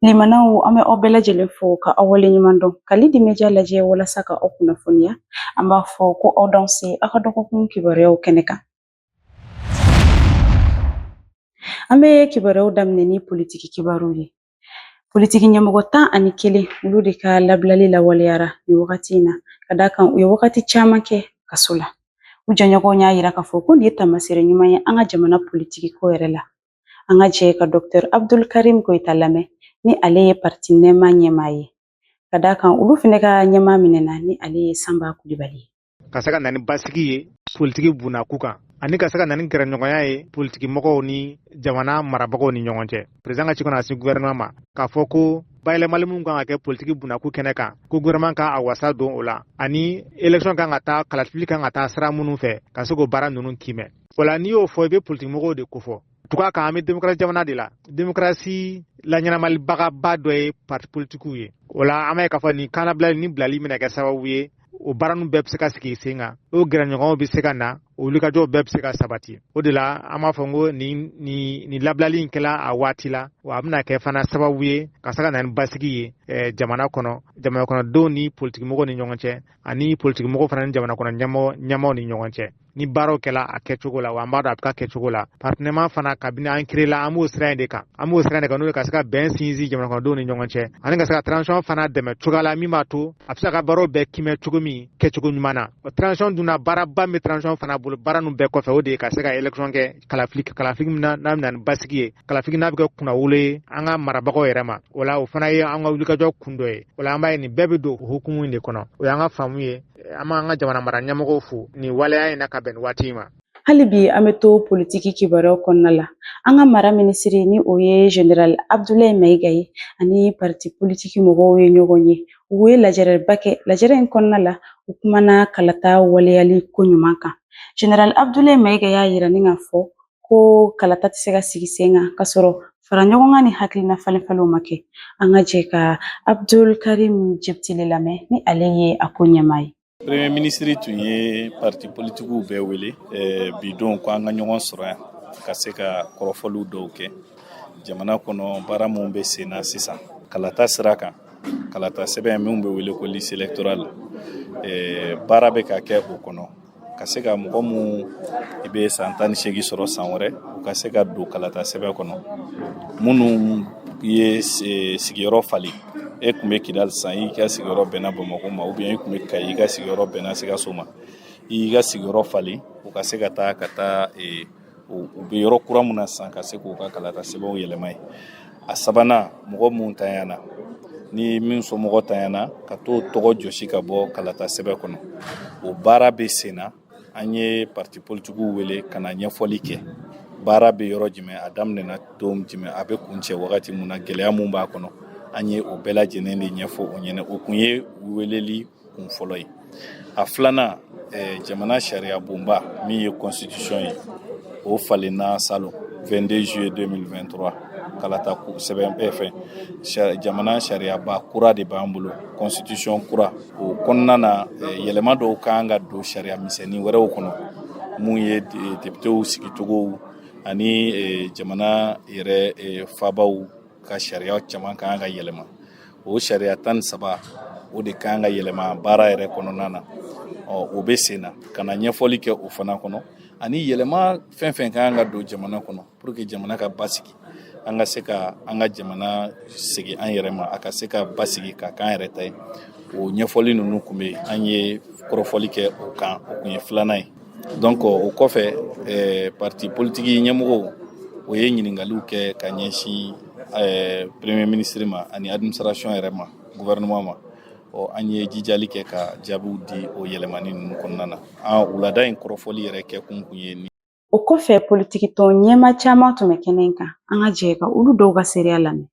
Limanaw, an bɛ aw bɛɛ lajɛlen fo ka aw waleɲuman dɔn ka Lidi Media lajɛ walasa ka aw kunnafoniya. An b'a fɔ ko aw danse aw ka dɔgɔkun kibaruyaw kɛnɛ kan. An bɛ kibaruyaw daminɛ ni politiki kibaruw ye. Politiki ɲɛmɔgɔ 11, olu de ka labilali lawaleyara nin wagati in na, ka d'a kan u ye wagati caman kɛ kaso la. U jɛɲɔgɔnw y'a yira k'a fɔ ko nin ye taamasere ɲuman ye an ka jamana politiki ko yɛrɛ la. An ka jɛ ka Dr Abdul Karim Goyita lamɛn, ni ale ye parti Nɛma ɲɛmaa ye, ka d'a kan olu fana ka ɲɛmaa minɛna, ni ale ye Sanba Kulibali ye. Ka se ka na ni basigi ye politiki bunakun kan, ani ka se ka na ni gɛrɛɲɔgɔnya ye politiki mɔgɔw ni jamana marabagaw ni ɲɔgɔn cɛ. Président ka ci kɔnɔ a sin gouvernement ma k'a fɔ ko bayɛlɛmali minnu kan ka kɛ politiki bunakun kɛnɛ kan, ko gouvernement ka a wasa don o la, ani élection kan ka taa, kalafili kan ka taa sira minnu fɛ, ka se k'o baara ninnu kimɛ. O la, n'i y'o fɔ, i bɛ politiki mɔgɔw de kofɔ. Tugu kan, an bɛ démocratie jamana de la. Démocratie laɲɛnamalibagaba dɔ ye parti politikiw ye. O la, an b'a ye k'a fɔ nin kannabilali ni bilali bɛna kɛ sababu ye, o baara ninnu bɛɛ bɛ se ka sigi sen kan, o gɛrɛɲɔgɔnw bɛ se ka na, o wulikajɔw bɛɛ bɛ se ka sabati. O de la, an b'a fɔ n ko nin labilali in kɛla a waati la, wa a bɛna kɛ fana sababu ye ka se ka na ni basigi ye jamana kɔnɔ, jamana kɔnɔdenw ni politikimɔgɔw ni ɲɔgɔn cɛ, ani politikimɔgɔw fana ni jamana kɔnɔ ɲɛmaaw ni ɲɔgɔn cɛ. Ni baaraw kɛla a kɛcogo la, wa an b'a dɔn a bɛ ka kɛcogo la. Parti Nɛma fana, kabini an créé la, an b'o sira in de kan, an b'o sira in de kan, n'o ye ka se ka bɛn sinsin jamana kɔnɔdenw ni ɲɔgɔn cɛ, ani ka se ka transition fana dɛmɛ cogoya la min b'a to a bɛ se ka baaraw bɛɛ kimɛ cogo min kɛcogo ɲuman na. O transition dunna, baaraba min bɛ transition fana bolo, baara ninnu bɛɛ kɔfɛ, o de ye ka se ka élection kɛ, kalafili, kalafili min n'a bɛ na ni basigi ye, kalafili n'a bɛ kɛ kunnawolo ye an ka marabagaw yɛrɛ ma. O la, o fana ye an ka wulikajɔ kun dɔ ye. O la, an b'a ye nin bɛɛ bɛ don o hukumu in de kɔnɔ. O y'an ka faamu ye. An b'an ka jamana mara ɲɛmɔgɔw fo nin waleya in na ka bɛn nin waati in ma. Hali bi, an bɛ to politiki kibaruyaw kɔnɔna la. An ka mara minisiri, ni o ye Général Abdoulaye Mayiga ye, ani parti politiki mɔgɔw ye ɲɔgɔn ye. U ye lajɛrɛba kɛ. Lajɛrɛ in kɔnɔna la, u kumana kalata waleyali ko ɲuman kan. Général Abdoulaye Mayiga y'a yira ni k'a fɔ ko kalata tɛ se ka sigi sen kan ka sɔrɔ fara ɲɔgɔn kan ni hakilina falen falenw ma kɛ. An ka jɛ ka Abdul Karim Jebtile lamɛn, ni ale ye a ko ɲɛmaa ye. Premier ministre tun ye parti politikiw bɛɛ wele bi don ko an ka ɲɔgɔn sɔrɔ yan ka se ka kɔrɔfɔliw dɔw kɛ jamana kɔnɔ, baara minnu bɛ sen na sisan kalata sira kan, kalata sɛbɛn minnu bɛ wele ko liste électorale. Baara bɛ ka kɛ o kɔnɔ ka se ka mɔgɔ mun i bɛ san 18 sɔrɔ san wɛrɛ, u ka se ka don kalata sɛbɛn kɔnɔ. Minnu ye sigiyɔrɔ falen, e tun bɛ Kidali san, i ka sigiyɔrɔ bɛnna Bamakɔ ma, ou bien i tun bɛ Kayi, i ka sigiyɔrɔ bɛnna Sikaso ma, i y'i ka sigiyɔrɔ falen, u ka se ka taa ka taa u bɛ yɔrɔ kura mun na sisan, ka se k'u ka kalata sɛbɛnw yɛlɛma ye. A sabanan, mɔgɔ mun tanyana, ni min somɔgɔ tanyana, ka t'o tɔgɔ jɔsi ka bɔ kalata sɛbɛn kɔnɔ, o baara bɛ sen na. An ye parti politikiw wele ka na ɲɛfɔli kɛ, baara bɛ yɔrɔ jumɛn, a daminɛna don jumɛn, a bɛ kuncɛ wagati mun na, gɛlɛya mun b'a kɔnɔ, an ye o bɛɛ lajɛlen de ɲɛfɔ o ɲɛna. O kun ye weleli kun fɔlɔ ye. A filanan, jamana sariya bonba min ye constitution ye, o falenna salon 22 juillet 2023. Kalata sɛbɛn fɛn, jamana sariyaba kura de b'an bolo, constitution kura. O kɔnɔna na, yɛlɛma dɔw kan ka don sariya misɛnnin wɛrɛw kɔnɔ, mun ye députéw sigicogow ani jamana yɛrɛ fabaw ka sariya caman kan ka yɛlɛma. O sariya 13, o de kan ka yɛlɛma baara yɛrɛ kɔnɔna na. Ɔ, o bɛ sen na ka na ɲɛfɔli kɛ o fana kɔnɔ, ani yɛlɛma fɛn fɛn kan ka don jamana kɔnɔ pour que jamana ka basigi, an ka se ka an ka jamana segin an yɛrɛ ma, a ka se ka basigi ka k'an yɛrɛ ta ye. O ɲɛfɔli ninnu tun bɛ yen, an ye kɔrɔfɔli kɛ o kan. O kun ye filanan ye. Donc o kɔfɛ, parti politique ɲɛmɔgɔw, o ye ɲininkaliw kɛ ka ɲɛsin premier ministre ma ani administration yɛrɛ ma, gouvernement ma. Ɔ, an ye jijali kɛ ka jaabiw di o yɛlɛmani ninnu kɔnɔna na. An wulada in kɔrɔfɔli yɛrɛ kɛ kun kun ye ni O kɔfɛ, politiki tɔn ɲɛmaa caman tun bɛ kɛnɛ in kan. An ka jɛ ka olu dɔw ka seereya lamɛn.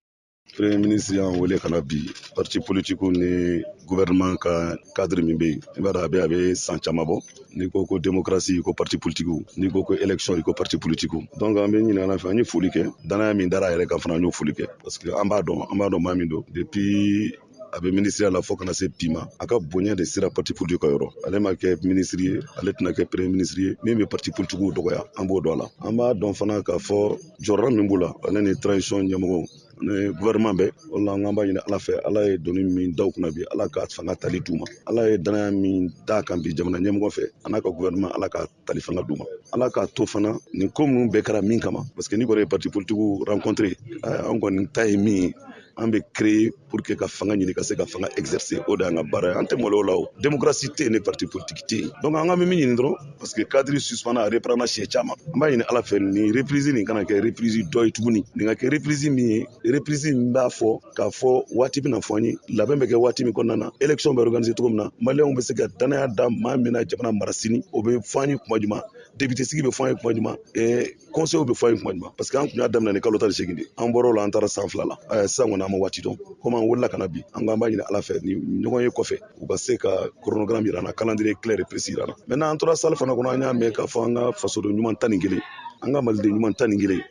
Premier ministre y'an wele ka na bi, parti politique ni gouvernement ka cadre min bɛ yen. I b'a dɔn, a bɛ san caman bɔ. N'i ko ko démocratie, i ko parti politique. N'i ko ko élection, i ko parti politique. Donc an bɛ ɲini Ala fɛ, an ye foli kɛ. Danaya min dara a yɛrɛ kan fana, an y'o foli kɛ, parce que an b'a dɔn maa min don. Depuis a bɛ ministre la fo kana se bi ma, a ka bonya de sera parti politique ka yɔrɔ. Ale ma kɛ ministre ye, ale tɛna kɛ premier ministre ye min bɛ parti politique dɔgɔya. An b'o dɔn a la. An b'a dɔn fana k'a fɔ jɔyɔrɔ min b'u la, ale ni transition ɲɛmɔgɔw. Ni gouvernement bɛɛ, o la an b'a ɲini Ala fɛ, Ala ye doni min da u kunna bi, Ala ka fanga tali d'u ma. Ala ye danaya min d'a kan bi jamana ɲɛmɔgɔ fɛ, a n'a ka gouvernement, Ala ka tali fanga d'u ma. Ala k'a to fana nin ko ninnu bɛɛ kɛra min kama, parce que n'i kɔni ye parti politique rencontrer, an kɔni ta ye min ye, an bɛ créer pour que ka fanga ɲini, ka se ka fanga exercer, o de y'an ka baara ye. An tɛ malo o la. O démocratie tɛ yen ni parti politique tɛ yen. Donc an ka min ɲini dɔrɔn, parce que cadre suspend, a reprend siɲɛ caman, an b'a ɲini Ala fɛ, nin reprise nin kana kɛ reprise dɔ ye tuguni. Nin ka kɛ reprise min ye, reprise min b'a fɔ k'a fɔ waati bɛna fɔ an ye, labɛn bɛ kɛ waati min kɔnɔna na, élection bɛ organiser cogo min na, maliyɛnw bɛ se ka danaya da maa min na jamana mara sini, o bɛ fɔ an ye kuma jumɛn, député sigi bɛ fɔ an ye kuma jumɛn, conseil bɛ fɔ an ye kuma jumɛn, parce que an tun y'a daminɛ ni kalo 18 de, an bɔra o la, an taara san 2 la. Sisan kɔni an ma waati dɔn. Komi an wulila ka na bi, an ko an b'a ɲini Ala fɛ, ni ɲɔgɔn ye kɔfɛ, u ka se ka chronogramme yira an na, calendrier clair et précis yira an na. Maintenant, an tora salle fana kɔnɔ, an y'a mɛn k'a fɔ an ka fasoden ɲuman 11, an ka maliden ɲuman 11,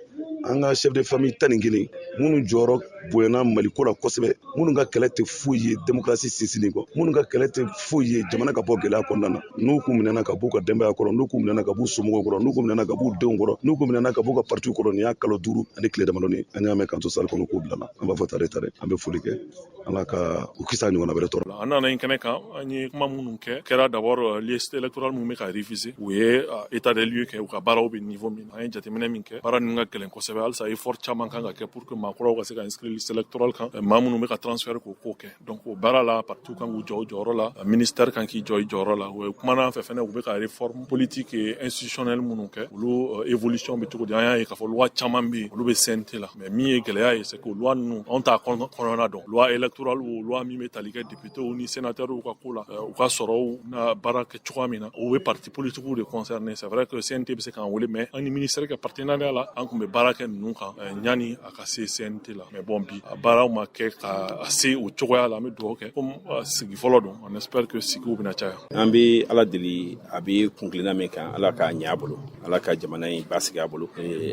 an ka chef de famille 11, minnu jɔyɔrɔ bonyana Maliko la kosɛbɛ, minnu ka kɛlɛ tɛ foyi ye démocratie sinsinni kɔ, minnu ka kɛlɛ tɛ foyi ye jamana ka bɔ gɛlɛya kɔnɔna na, n'u k'u minɛna ka b'u ka denbaya kɔrɔ, n'u k'u minɛna ka b'u somɔgɔw kɔrɔ, n'u k'u minɛna ka b'u denw kɔrɔ, n'u k'u minɛna ka b'u ka partiw kɔrɔ, nin y'a kalo 5 ani tile damadɔni, an y'a mɛn k'an to salle kɔnɔ k'u bilala. An b'a fɔ tare tare, an bɛ foli kɛ, Ala ka u kisi a ɲɔgɔnna wɛrɛ tɔɔrɔ. An nana in kɛnɛ kan, an ye kuma minnu kɛ, kɛra d'abord liste électorale minnu bɛ ka réviser, u ye état des lieux kɛ, u ka baaraw bɛ niveau min na. An ye jateminɛ min kɛ, baara ninnu ka gɛlɛn kosɛbɛ. Halisa effort caman kan ka kɛ pour que maakɔrɔw ka se ka inscrire liste électorale kan, maa minnu bɛ ka transfert k'o ko kɛ. Donc o baara la, parti kan k'u jɔ u jɔyɔrɔ la, ministère kan k'i jɔ i jɔyɔrɔ la. U ye kumana an fɛ fɛnɛ, u bɛ ka réforme politique et institutionnelle minnu kɛ, olu évolution bɛ cogo di. An y'a ye k'a fɔ loi caman bɛ yen, olu bɛ CNT la, mais min ye gɛlɛya ye, c'est que loi ninnu, anw t'a kɔnɔna dɔn. Loi électorale o loi min bɛ tali kɛ députés ni sénateurs ka ko la, u ka sɔrɔw na baara kɛ cogoya min na, o bɛ parti politiques de concerner. C'est vrai que CNT bɛ se k'an wele, mais an ni ministère ka partenariat la, an tun bɛ baara kɛ ninnu kan ɲani a ka se CNT la. Mais bon, bi a baaraw ma kɛ ka se o cogoya la. An bɛ dugawu kɛ, comme sigi fɔlɔ don, on espère que sigiw bɛna caya. An bɛ Ala deli, a bɛ kunkilenna min kan, Ala k'a ɲɛ a bolo, Ala ka jamana in basigi a bolo,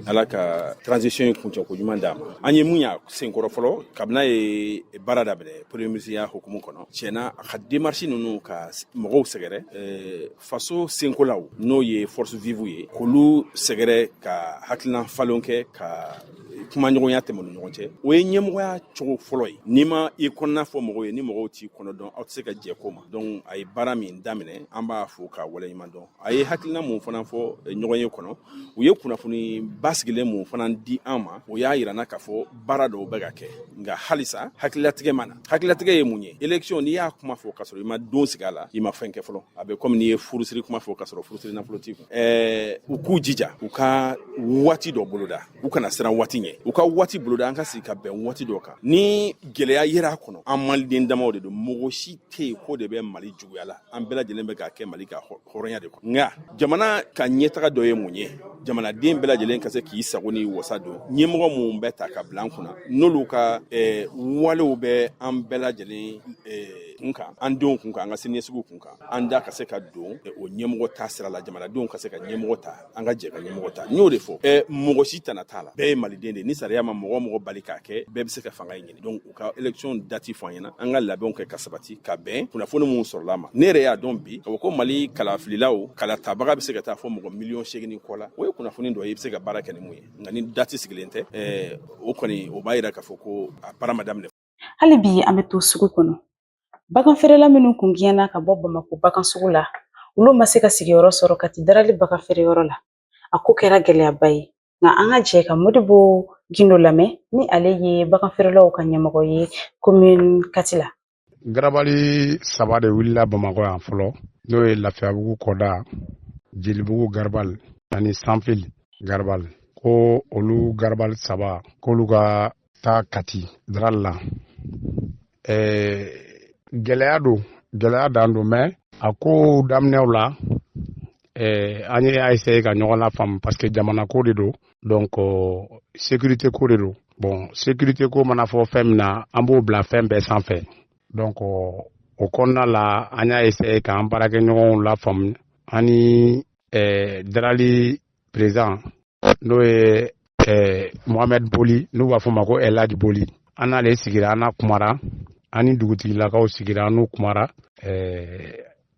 Ala ka transition in kuncɛ ko ɲuman d'a ma. An ye mun y'a senkɔrɔ fɔlɔ, kabini a ye baara daminɛ premier ministre ya hukumu kɔnɔ, tiɲɛna, a ka démarche ninnu ka mɔgɔw sɛgɛrɛ, faso senkolaw, n'o ye force vive ye, k'olu sɛgɛrɛ, ka hakilina falen kɛ, ka kumaɲɔgɔnya tɛmɛ ni ɲɔgɔn cɛ, o ye ɲɛmɔgɔya cogo fɔlɔ ye. N'i ma i kɔnɔna fɔ mɔgɔw ye, ni mɔgɔw t'i kɔnɔ dɔn, aw tɛ se ka jɛ ko ma. Donc a ye baara min daminɛ, an b'a fo k'a waleɲuman dɔn. A ye hakilina mun fana fɔ ɲɔgɔn ye kɔnɔ, u ye kunnafoni basigilen mun fana di an ma, o y'a yira n na k'a fɔ baara dɔw bɛ ka kɛ, nka halisa hakililatigɛ ma na. Hakililatigɛ ye mun ye? Élection, n'i y'a kuma fɔ k'a sɔrɔ i ma don sigi a la, i ma fɛn kɛ fɔlɔ. A bɛ komi n'i ye furusiri kuma fɔ k'a sɔrɔ furusiri nafolo t'i kun. U k'u jija, u ka waati dɔ boloda, u kana siran waati ɲɛ, u ka waati boloda, an ka sigi ka bɛn waati dɔ kan. Ni gɛlɛya yera a kɔnɔ, an maliden damaw de don, mɔgɔ si tɛ yen ko de bɛ Mali juguya la. An bɛɛ lajɛlen bɛ k'a kɛ Mali ka hɔrɔnya de kɔnɔ. Nka jamana ka ɲɛtaga dɔ ye mun ye? Jamanaden bɛɛ lajɛlen ka se k'i sago ni wasa don ɲɛmɔgɔ mun bɛ ta ka bila an kunna, n'olu ka walew bɛ an bɛɛ lajɛlen kun kan, an denw kun kan, an ka siniɲɛsigiw kun kan, an da ka se ka don o ɲɛmɔgɔ ta sira la, jamanadenw ka se ka ɲɛmɔgɔ ta, an ka jɛ ka ɲɛmɔgɔ ta. N y'o de fɔ, mɔgɔ si tana t'a la, bɛɛ ye maliden de. Ni sariya ma mɔgɔ mɔgɔ bali k'a kɛ, bɛɛ bɛ se ka fanga in ɲini. Donc u ka élection date fɔ an ɲɛna, an ka labɛnw kɛ ka sabati ka bɛn kunnafoni mun sɔrɔla ma. Ne yɛrɛ y'a dɔn bi ka fɔ ko Mali kalafililaw, kalatabaga bɛ se ka taa fɔ mɔgɔ miliyɔn 8 ni kɔ la. O ye kunnafoni dɔ ye, i bɛ se ka baara kɛ ni mun ye. Nka ni date sigilen tɛ, o kɔni, o b'a yira k'a fɔ ko a baara ma daminɛ. Hali bi an bɛ to sugu kɔnɔ. Bagan feerela minnu kun gɛnna ka bɔ Bamakɔ bagan sugu la, olu ma se ka sigiyɔrɔ sɔrɔ Kati Darali bagan feereyɔrɔ la. A ko kɛra gɛlɛyaba ye, nka an ka jɛ ka Modibo Gindo lamɛn, ni ale ye bagan feerelaw ka ɲɛmɔgɔ ye commune Kati la. Garabali saba de wulila Bamakɔ yan fɔlɔ, n'o ye Lafiyabugu kɔda, Jelibugu garabali ani Sanfili garabali, ko olu garabali saba, k'olu ka taa Kati Darali la. Gɛlɛya don, gɛlɛya dan don, mais a ko daminɛw la, an ye essayer ka ɲɔgɔn lafaamu, parce que jamana ko de don, donc sécurité ko de don. Bon, sécurité ko mana fɔ fɛn min na, an b'o bila fɛn bɛɛ sanfɛ. Donc o kɔnɔna la, an y'a essayer k'an baarakɛɲɔgɔnw lafaamu, ani Darali président, n'o ye Mohamed Boli, n'u b'a fɔ ma ko Elhaji Boli, an n'ale sigira, an n'a kumara, an ni dugutigilakaw sigira, an n'u kumara.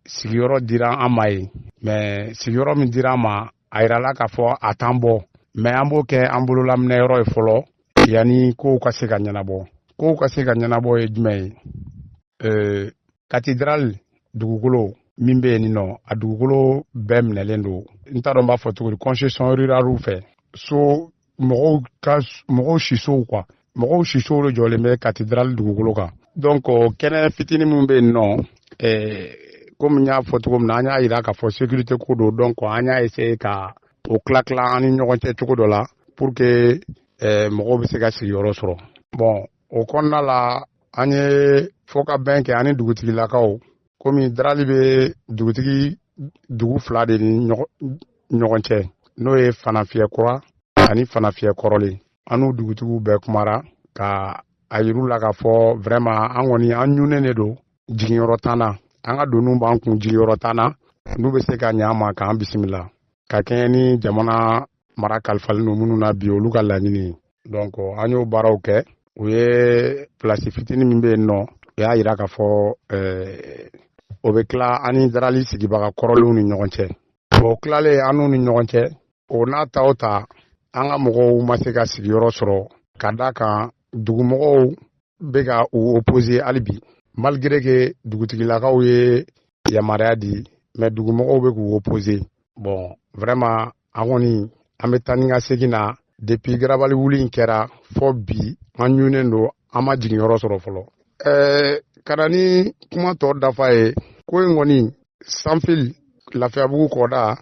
Sigiyɔrɔ dira an ma yen, mais sigiyɔrɔ min dira an ma, a yirala k'a fɔ a t'an bɔ, mais an b'o kɛ an bololaminɛ yɔrɔ ye fɔlɔ. Yanni kow ka se ka ɲɛnabɔ, kow ka se ka ɲɛnabɔ ye jumɛn ye? Cathédrale dugukolo min bɛ yen nɔ, a dugukolo bɛɛ minɛlen don, n t'a dɔn n b'a fɔ cogo di, concession rurale fɛ. So mɔgɔw ka mɔgɔw sisow quoi, mɔgɔw sisow de jɔlen bɛ cathédrale dugukolo kan. Donc kɛnɛ fitinin min bɛ yen nɔ, komi n y'a fɔ cogo min na, an y'a yira k'a fɔ sécurité ko don. Donc an y'a essayer ka o tila tila an ni ɲɔgɔn cɛ cogo dɔ la pour que mɔgɔw bɛ se ka sigiyɔrɔ sɔrɔ. Bon, o kɔnɔna la, an ye fɔ ka bɛn kɛ an ni dugutigilakaw, komi darali bɛ dugutigi dugu fila de ni ɲɔgɔn cɛ, n'o ye Fanafiyɛ kura ani Fanafiyɛ kɔrɔlen. An n'u dugutigiw bɛɛ kumara ka a yir'u la k'a fɔ vraiment an kɔni an ɲunnen de don, jiginyɔrɔ t'an na, an ka doniw b'an kun, jigiyɔrɔ t'an na. N'u bɛ se ka ɲɛ an ma k'an bisimila ka kɛɲɛ ni jamana mara kalifalen don minnu na bi, olu ka laɲini ye. Donc an y'o baaraw kɛ. U ye pilasi fitinin min bɛ yen nɔ, u y'a yira k'a fɔ o bɛ tila an ni darali sigibaga kɔrɔlenw ni ɲɔgɔn cɛ. O tilalen an n'u ni ɲɔgɔn cɛ, o n'a ta o ta, an ka mɔgɔw ma se ka sigiyɔrɔ sɔrɔ, ka da kan dugumɔgɔw bɛ ka u opposer hali bi, malgré que dugutigilakaw ye yamaruya di, mais dugumɔgɔw bɛ k'u opposer. Bon, vraiment an kɔni an bɛ taa ni ka segin na depuis garabali wuli in kɛra fɔ bi, an ɲunnen don, an ma jiginyɔrɔ sɔrɔ fɔlɔ. Ka na ni kuma tɔ dafa ye, ko in kɔni sanfil, Lafiyabugu kɔda,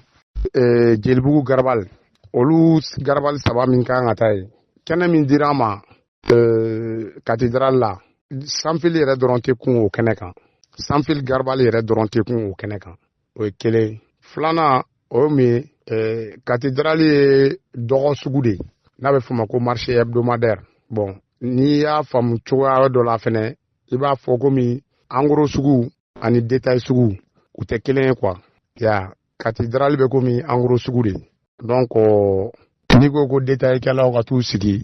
Jelibugu garabali, olu garabali saba min kan ka taa ye, kɛnɛ min dira an ma cathédrale la, sanfili yɛrɛ dɔrɔn tɛ kun o kɛnɛ kan, sanfili garabali yɛrɛ dɔrɔn tɛ kun o kɛnɛ kan. O ye kelen. Filanan, o ye mun ye? Cathédrale ye dɔgɔ sugu de ye n'a bɛ f'o ma ko marché hebdomadaire. Bon, n'i y'a faamu cogoya dɔ la fɛnɛ, i b'a fɔ komi en gros sugu ani détail sugu u tɛ kelen ye quoi. Ya cathédrale bɛ komi en gros sugu de. Donc n'i ko ko détail kɛlaw ka t'u sigi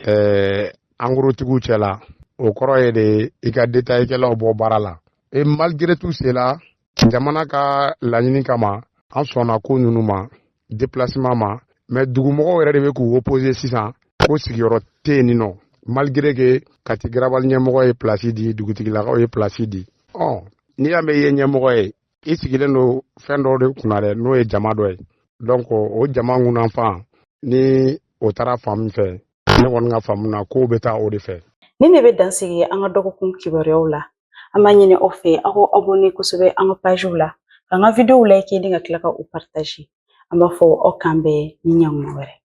en gros tigiw cɛ la, o kɔrɔ ye de i ka détail kɛlaw bɔ baara la. Et malgré tout cela, jamana ka laɲini kama, an sɔnna ko ninnu ma, déplacement ma, mais dugumɔgɔw yɛrɛ de bɛ k'u opposer sisan ko sigiyɔrɔ tɛ yen nɔ, malgré que Kati garabali ɲɛmɔgɔ ye place di, dugutigilakaw ye place di. Ɔ n'i y'a mɛn i ye ɲɛmɔgɔ ye, i sigilen don fɛn dɔw de kunna dɛ, n'o ye jama dɔ ye. Donc o jama ŋunanfan ni o taara fan min fɛ, ne kɔni ka faamu na, kow bɛ taa o de fɛ. Nin de bɛ dan sigi an ka dɔgɔkun kibaruyaw la. An b'a ɲini aw fɛ, aw ka abonné kosɛbɛ an ka pagew la, k'an ka videow like ni ka tila ka u partager. An b'a fɔ aw k'an bɛn ni ɲankuma wɛrɛ.